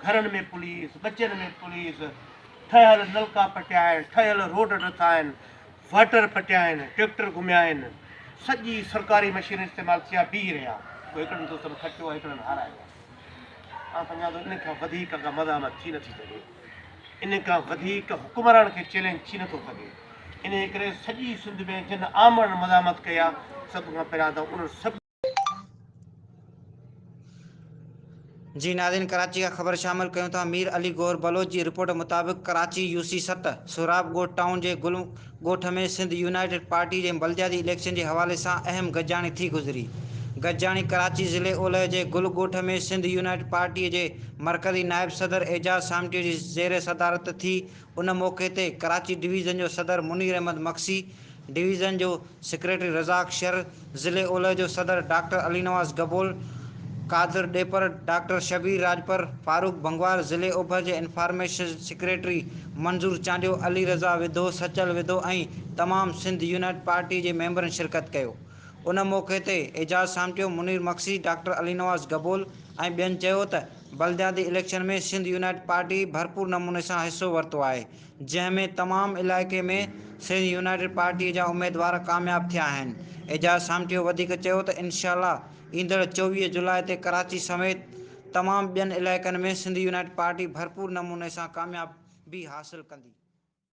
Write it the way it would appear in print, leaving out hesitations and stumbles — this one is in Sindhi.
گهرن ۾ پوليس، ٻچن ۾ پوليس، ٺهيل نلڪا پٽيا آهن، ٺهيل روڊ ڊٿا آهن، واٽر پٽيا آهن، ٽريڪٽر گهميا آهن، سڄي سرڪاري مشينري استعمال ٿي آهي، بيهي رهيا. پوء هڪڙن دوستن کٽيو آهي، هڪڙن هارايو آهي. آئون سمجهان ٿو ان کان وڌيڪ ڪا مزاحمت ٿي نٿي سگهي. ان کان وڌيڪ حڪمران کي چئلينج ٿي نٿو سگهي. انهيء ڪري سڄي سنڌ ۾ جن آمرن مزاحمت ڪئي آهي، سڀ کان پهريان ته انهن سڀ. جي ناظرين ڪراچي کان خبر شامل ڪيون ٿا مير علي گوهر بلوچ جي رپورٽ مطابق ڪراچي يو سي ست سهراب ڳوٺ ٽائون جي گل ڳوٺ ۾ سنڌ يونائيٽيڊ پارٽي جي بلدياتي اليڪشن جي حوالي سان اهم گڏجاڻي ٿي گذري گڏجاڻي ڪراچي ضلعي اولهه جي گل ڳوٺ ۾ سنڌ يونائيٽيڊ پارٽي جي مرڪزي نائب صدر اعجاز سامٽيو جي زير صدارت ٿي ان موقعي تي ڪراچي ڊويزن جو صدر منير احمد مگسي، ڊويزن جو سيڪريٽري رزاق شر، ضلعي اولهه جو صدر ڊاڪٽر علي نواز گبول، قادر ڏيپر، ڊاڪٽر شبير راڄپر، فاروق بنگوار، ضلعي اوڀر جي انفارميشن سيڪريٽري منظور چانڊيو، علي رضا وڌو، سچل وڌو ۽ تمام سنڌ يونائيٽڊ پارٽي جي ميمبرن شرڪت ڪيو. ان موقعي تي اعجاز سامٽيو، منير مگسي، ڊاڪٽر علي نواز گبول ۽ ٻين چيو ته بلدياتي اليڪشن ۾ سنڌ يونائيٽڊ پارٽي ڀرپور نموني سان حصو ورتو آهي جنهن ۾ تمام علائقي ۾ سنڌ يونائيٽڊ پارٽي جا اميدوار ڪامياب ٿيا آهن. اعجاز سامٽيو وڌيڪ چيو ته انشاء الله ايندڙ 24 جولاء تي ڪراچي سميت تمام ٻين علائقن ۾ سنڌ يونائيٽڊ پارٽي ڀرپور نموني سان ڪاميابي حاصل ڪندي.